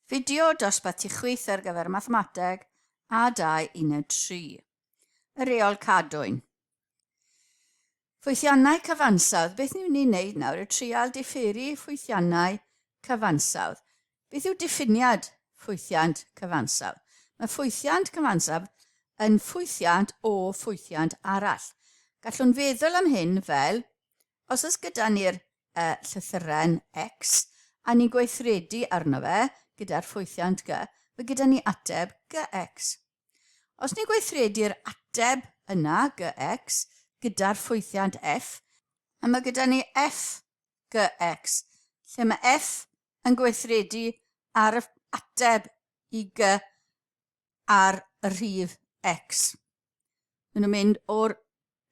Fideo dosbarth ti chwith ar gyfer Mathemateg A2 Uned 3. Y reol cadwyn. Ffwythiannau cyfansawdd. Beth ni'n mynd i wneud nawr yw trial diferu ffwythiannau cyfansawdd. Beth yw diffiniad ffwythiant cyfansawdd? Mae ffwythiant cyfansawdd yn ffwythiant o ffwythiant arall. Gallwn feddwl am hyn fel, os oes gyda ni'r y llythyren X, a ni'n gweithredu arno fe gyda'r ffwythiant G, fe gyda ni ateb GX. Os ni'n gweithredu'r ateb yna, GX, gyda'r ffwythiant F, a mae gyda ni F GX, lle mae F yn gweithredu ar y ateb i G ar y rhif X. Maen nhw'n mynd o'r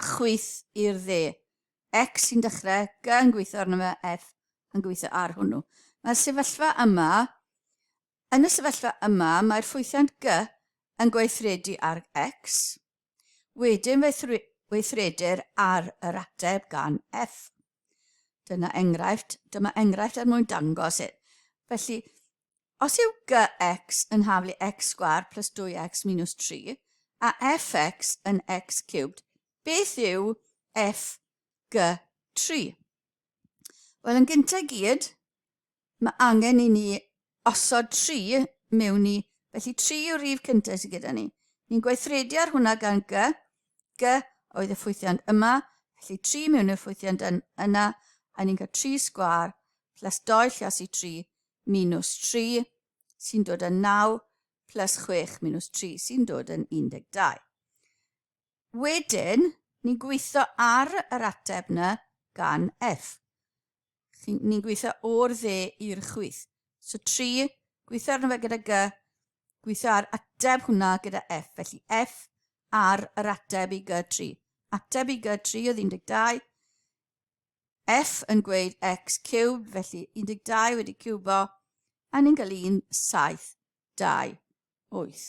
chwith i'r dde. X sy'n dechrau, G yn gweithio arno fe, F yn gweithio ar hwnnw. Mae'r sefyllfa yma, yn y sefyllfa yma, mae'r ffwythiant G yn gweithredu ar X. Wedyn weithredir ar yr ateb gan F. Dyna enghraifft, dyma enghraifft er mwyn dangos e. Felly, Os yw gx yn haflu x sgwâr plus 2x minus 3 a fx yn x cubed, beth yw fg3? Wel, yn gyntaf i gyd, mae angen i ni osod 3 mewn i... Felly 3 yw'r rhif cyntaf sydd gyda ni. Ni'n gweithredu ar hwnna gan g. G oedd y ffwythiant yma, felly 3 mewn i'r ffwythiant yna, a ni'n cael 3 sgwâr plus 2 lliosi 3 minus 3 sy'n dod yn 9 plus 6 minus 3 sy'n dod yn 12. Wedyn, ni'n gweithio ar yr ateb yna gan F. Ni'n gweithio o'r dde i'r chwith. So 3, gweithio arno fe gyda G, gweithio ar ateb hwnna gyda F. Felly F ar yr ateb i G3. Ateb i G3 oedd 12, F yn gweud x cubed, felly 12 wedi ciwbo, a ni'n cael 1, 7, 2, 8.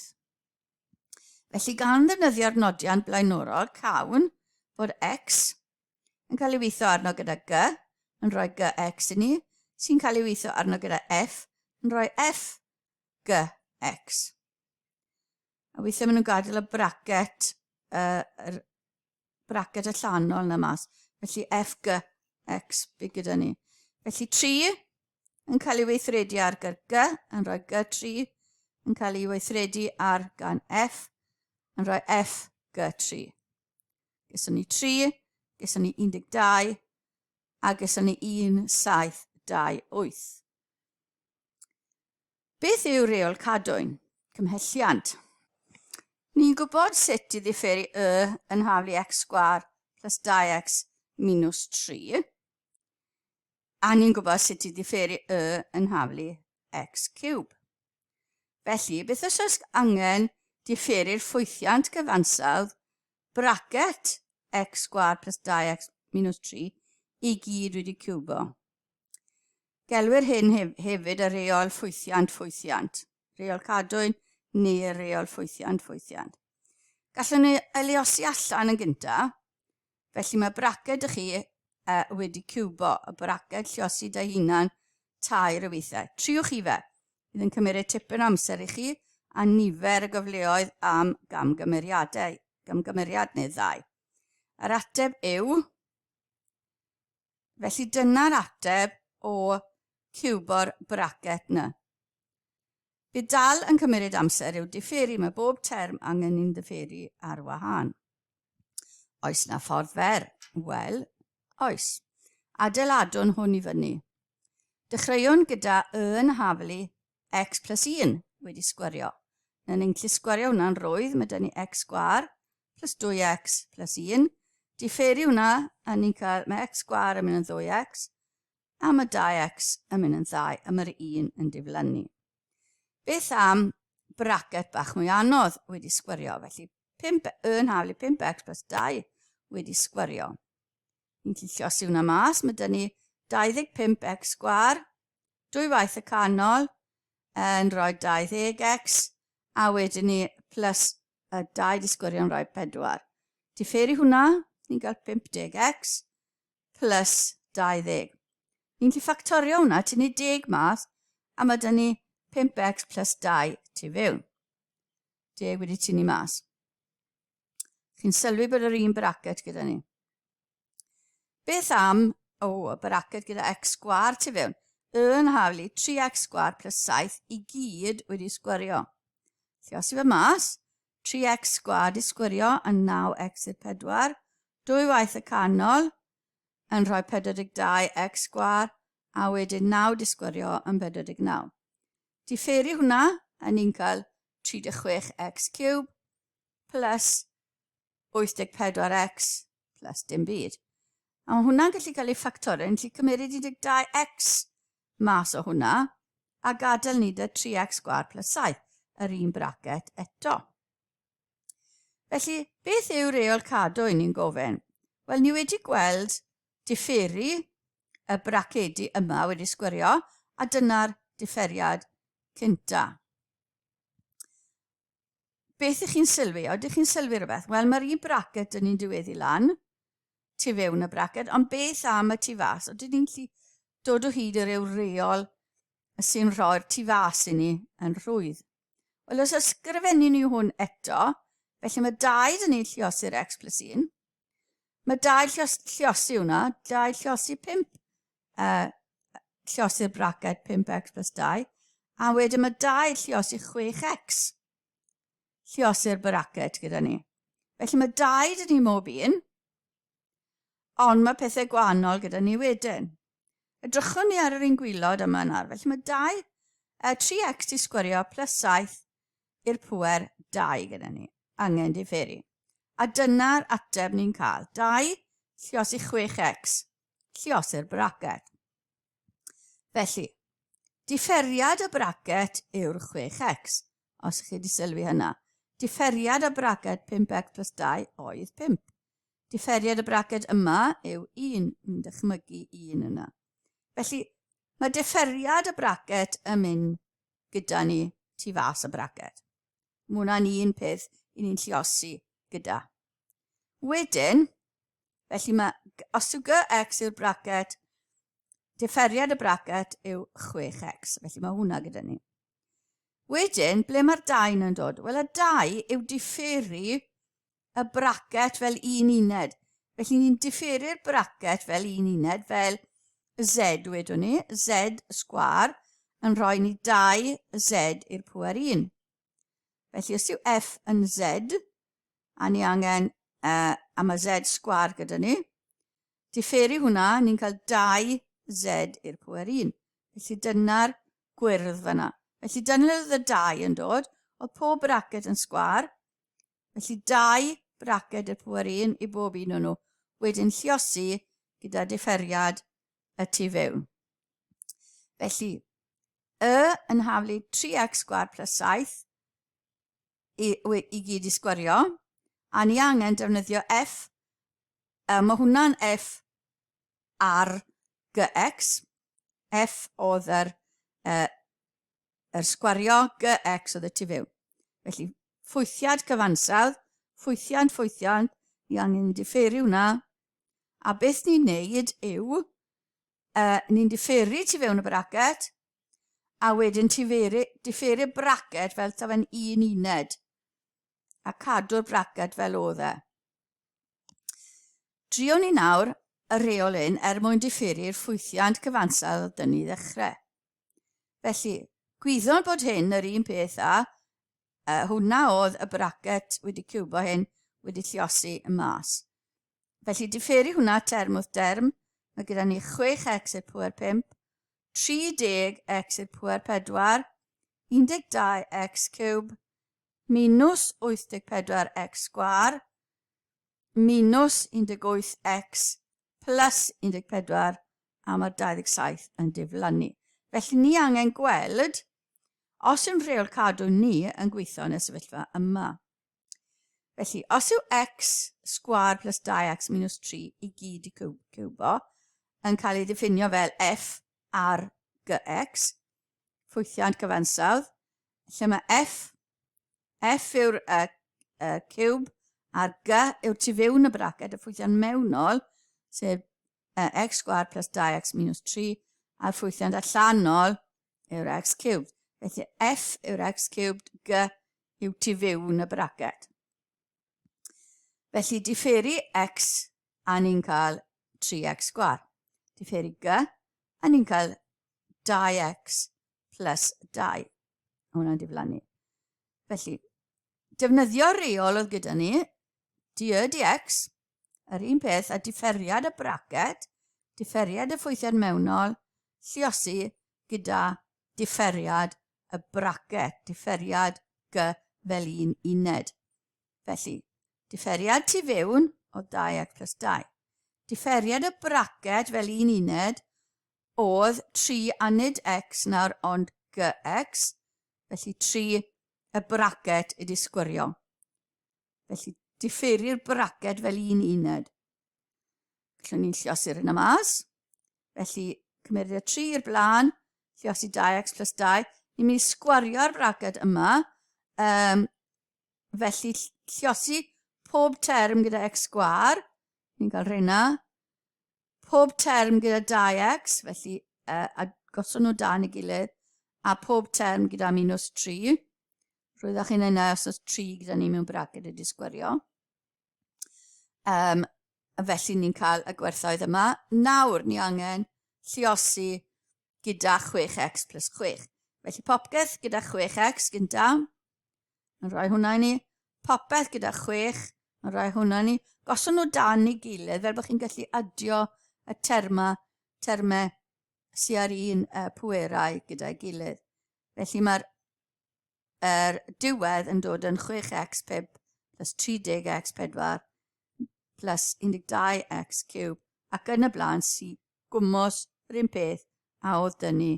Felly gan ddefnyddio'r nodiant blaenorol, cawn fod x yn cael ei weithio arno gyda g, yn rhoi gx i ni, sy'n cael ei weithio arno gyda f, yn rhoi f gx. A weithiau maen nhw'n gadael y bracket, yr braced allanol na mas. Felly F, G, X, be gyda ni. Felly 3 yn cael ei weithredu ar gyr G, yn rhoi G3, yn cael ei weithredu ar gan F, yn rhoi F, G3. Geson ni 3, geson ni 12, a geson ni 1, 7, 2, 8. Beth yw rheol cadwyn? Cymhelliant. Ni'n gwybod sut i ddifferu y yn haflu x sgwâr plus 2x minus 3. A ni'n gwybod sut i ddifferu y yn haflu x cube. Felly, beth os oes angen diferu'r ffwythiant cyfansawdd bracket x sgwâr plus 2x minus 3 i gyd wedi ciwbo? Gelwir hyn hefyd y rheol ffwythiant ffwythiant, rheol cadwyn neu rheol ffwythiant ffwythiant. Gallwn ni eliosi allan yn gyntaf, felly mae braced ych chi wedi ciwbo, y braced lliosi dy hunan tair o weithiau. Triwch chi fe. Bydd yn cymryd tipyn o amser i chi a nifer y gyfleoedd am gamgymeriadau, gamgymeriad neu ddau. Yr ateb yw Felly dyna'r ateb o ciwbo'r bracet 'na. Bydd dal yn cymryd amser i'w diferu, mae bob term angen i'n ddiferu ar wahân. Oes na ffordd fer? Wel, oes. Adeiladwn hwn i fyny. Dechreuwn gyda y yn haflu x plus 1 wedi sgwario. Na ni'n gallu sgwario hwnna'n rwydd, mae dyn ni x sgwar plus 2x plus 1. Diferu hwnna, a ni'n cael, mae x sgwar yn mynd yn 2x, a mae 2x yn mynd yn 2, a mae'r 1 yn diflannu. Beth am bracet bach mwy anodd wedi sgwario? Felly 5, yn haflu 5x plus 2 wedi sgwario. Ni'n gallu llosi hwnna mas, mae dyn ni 25x sgwar dwy waith y canol yn rhoi 20x, a wedyn ni plus y 2 di sgwrio yn rhoi 4. Diferu hwnna, ni'n cael 50x plus 20. Ni'n gallu ffactorio hwnna, tynnu 10 mas, a mae dyn ni 5x plus 2 tu fewn. Deg wedi tynnu mas. Chi'n sylwi bod yr un bracket gyda ni. Beth am, o, oh, y bracket gyda x sgwar tu fewn. Yn haflu 3x sgwar plus 7 i gyd wedi sgwario. Lluosi fe mas, 3x sgwar di sgwario yn 9x i'r 4, dwy waith y canol yn rhoi 42x sgwar, a wedyn 9 di sgwario yn 49. Diferu hwnna, a ni'n cael 36x cube plus 84x plus dim byd. A mae hwnna'n gallu cael ei ffactorio, ni'n gallu cymeryd 12x mas o hwnna a gadael ni dy 3x sgwar plus 7, yr un bracet eto. Felly, beth yw reol cadw i ni'n gofyn? Wel, ni wedi gweld diferu y bracedi yma wedi sgwario, a dyna'r diferiad cynta. Beth ych chi'n sylwi? Oedych chi'n sylwi rhywbeth? Wel, mae'r un bracet dyn ni'n diweddu lan, tu fewn y bracet, ond beth am y tu fas? Oedych ni'n gallu dod o hyd i ryw reol sy'n rhoi'r tu fas i ni yn rhwydd? Wel, os ysgrifennu ni hwn eto, felly mae dau dyn ni'n lliosi'r x plus 1. Mae dau llios, lliosi hwnna, dau lliosi 5, lliosi'r braced 5x plus 2, a wedyn mae dau lliosi 6x lliosi'r braced gyda ni. Felly mae dau dyn ni mob un, Ond mae pethau gwahanol gyda ni wedyn. Edrychwn ni ar yr un gwylod yma nawr. Felly mae 2, 3x di sgwario plus 7 i'r pwer 2 gyda ni. Angen diferu. A dyna'r ateb ni'n cael. 2 lliosi 6x lliosi'r braced. Felly, diferiad y bracet yw'r 6x, os chi wedi sylwi hynna. Diferiad y bracet 5x plus 2 oedd 5. Diferiad y braced yma yw 1, ni'n dychmygu 1 yna. Felly, mae diferiad y bracet yn mynd gyda ni tu fas y bracet. Mae hwnna'n un peth i ni'n lliosi gyda. Wedyn, felly mae, os yw gx yw'r bracet, diferiad y bracet yw 6x, felly mae hwnna gyda ni. Wedyn, ble mae'r 2 yn dod? Wel, y 2 yw diferu y bracet fel un uned. Felly ni'n diferu'r bracet fel un uned, fel z wedwn ni, z sgwar, yn rhoi ni 2z i'r pwer 1. Felly os yw f yn z, a ni angen, a mae z sgwar gyda ni, diferu hwnna, ni'n cael 2z i'r pwer 1. Felly dyna'r gwyrdd fyna. Felly dyna oedd y 2 yn dod, oedd pob bracet yn sgwar, Felly dau braced y pŵer un i bob un o'n nhw, wedyn lliosi gyda diferiad y tu fewn. Felly, y yn haflu 3x sgwar plus 7 i, i gyd i sgwario, a ni angen defnyddio f, mae hwnna'n f ar gx, f oedd yr yr sgwario gx oedd y tu fewn. Felly, ffwythiad cyfansawdd, ffwythiant, ffwythiant, ni angen diferu hwnna. A beth ni'n neud yw, ni'n diferu tu fewn y bracet, a wedyn diferu, diferu bracet fel ta fe'n un uned, a cadw'r bracet fel oedd e. Driwn ni nawr y rheol hyn er mwyn diferu'r ffwythiant cyfansawdd oedd dyn ni ddechrau. Felly, gwyddwn bod hyn yr un peth â, hwnna oedd y bracet wedi ciwbo hyn wedi lliosi y mas. Felly, diferu hwnna term wrth derm, mae gyda ni 6x i'r pwer 5, 30x i'r pwer 4, 12x ciwb, minus 84x sgwar, minus 18x plus 14 a mae'r 27 yn diflannu. Felly ni angen gweld os yw'n rheol cadw ni yn gweithio yn y sefyllfa yma. Felly, os yw x sgwar plus 2x minus 3 i gyd i ciwbo yn cael ei ddiffinio fel f ar gx, ffwythiant cyfansawdd, lle mae f F yw'r y ciwb a'r G yw'r tu fewn y braced, y ffwythiant mewnol, sef x sgwar plus 2x minus 3, a'r ffwythiant allanol yw'r x ciwb. Felly f yw'r x cubed, g yw tu fewn y braced. Felly diferu x a ni'n cael 3x sgwar. Diferu g a ni'n cael 2x plus 2. Hwna'n diflannu. Felly, defnyddio'r reol oedd gyda ni, dy dx, yr un peth a diferiad y braced, diferiad y ffwythiad mewnol, lliosi gyda diferiad y braced, diferiad g fel un uned. Felly, diferiad tu fewn o 2x plus 2. Diferiad y braced fel un uned oedd 3 a nid x nawr ond gx, felly 3 y braced ydi sgwirio. Felly, diferu'r braced fel un uned. Gallwn ni'n lliosi'r yna mas. Felly, cymeryd y 3 i'r blaen, lliosi 2x plus 2. Ni'n mynd i sgwario'r braced yma. Um, felly, lliosi pob term gyda x sgwar. Ni'n cael rheina. Pob term gyda 2x, felly uh, a gosod nhw dan ei gilydd, a pob term gyda minus 3. Roeddech chi'n yna os oes 3 gyda ni mewn braced wedi sgwario. Um, a felly ni'n cael y gwerthoedd yma. Nawr ni angen lliosi gyda 6x plus 6. Felly popeth gyda 6x gynta, yn rhoi hwnna i ni. Popeth gyda 6, yn rhoi hwnna i ni. Gosod nhw dan i gilydd fel bod chi'n gallu adio y terma, termau sydd ar un uh, pwerau gyda'i gilydd. Felly mae'r er diwedd yn dod yn 6x 5 plus 30x 4 plus 12x cube ac yn y blaen sy'n gwmws yr un peth a oedd dyn ni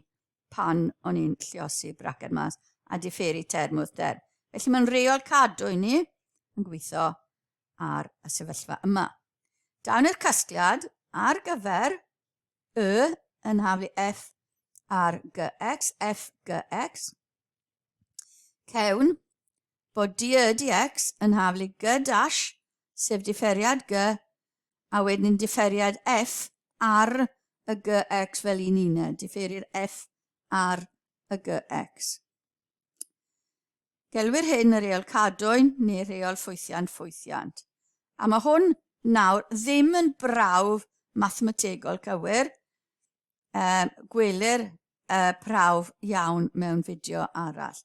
pan o'n i'n lliosi braced mas a diferu term wrth derm. Felly mae'n reol cadw i ni yn gweithio ar y sefyllfa yma. Dawn i'r casgliad ar gyfer y yn haflu F ar GX, F GX. Cewn bod dy dx yn haflu G dash, sef diferiad G, a wedyn diferiad F ar y GX fel un uned, diferir F ar y GX. Gelwir hyn y rheol cadwyn neu rheol ffwythiant ffwythiant. A mae hwn nawr ddim yn brawf mathemategol cywir. Um, gwelir y prawf iawn mewn fideo arall.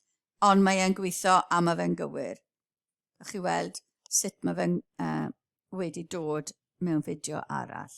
Ond mae e'n gweithio a mae fe'n gywir. Gallwch chi weld sut mae fe'n uh, wedi dod mewn fideo arall.